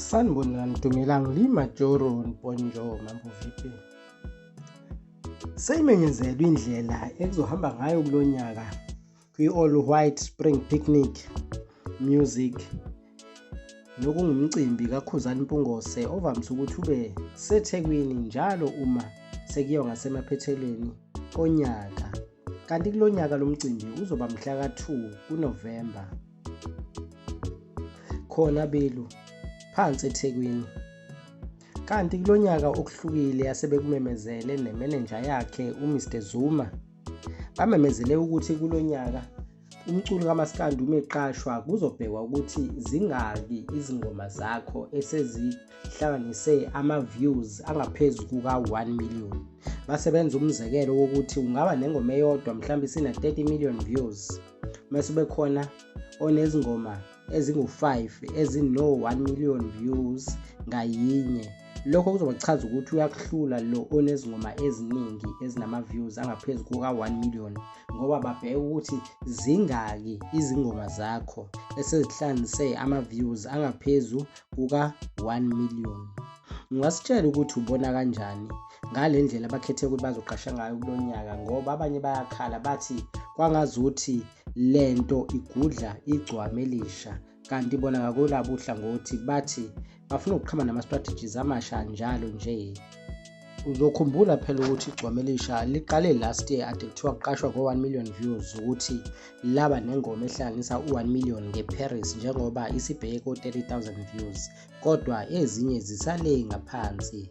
Sanibonani Dumelang Limajoro Nponjo Mambo vipi? Seyimenyezelwe indlela ekuzohamba ngayo kulo nyaka kwi-All White Spring Picnic Music nokungumcimbi kaKhuzani Mpungose ovamise ukuthi ube seThekwini njalo uma sekuyiwa ngasemaphethelweni onyaka. Kanti kulo nyaka lo mcimbi uzoba mhla ka-2 kuNovemba khona belu phansi eThekwini. Kanti kulo nyaka okuhlukile asebekumemezele nemenenja yakhe uMr Zuma bamemezele ukuthi kulo nyaka umculo kamaskandi uma eqashwa kuzobhekwa ukuthi zingaki izingoma zakho esezihlanganise ama-views angaphezu kuka-1 million. Basebenza umzekelo wokuthi ungaba nengoma eyodwa mhlawumbe isina-30 million views, mase ube khona onezingoma ezingu-5 ezino-1 million views ngayinye. Lokho kuzobachaza ukuthi uyakuhlula lo onezingoma eziningi ezinama-views angaphezu kuka-1 million, ngoba babheka ukuthi zingaki izingoma zakho esezihlanganise ama-views angaphezu kuka-1 million. Ungasitshela ukuthi ubona kanjani ngale ndlela abakhethe ukuthi bazoqasha ngayo kulo nyaka, ngoba abanye bayakhala bathi kwangazuthi lento igudla igcwame elisha, kanti bona ngakolabo uhlangothi bathi bafuna ukuqhama nama-strategies amasha njalo nje. Uzokhumbula phela ukuthi igcwame elisha liqale last year ade kuthiwa kuqashwa ngo-1 million views, ukuthi laba nengoma ehlanganisa u-1 million ngeParis, njengoba isibheke ko-30,000 views, kodwa ezinye zisale ngaphansi.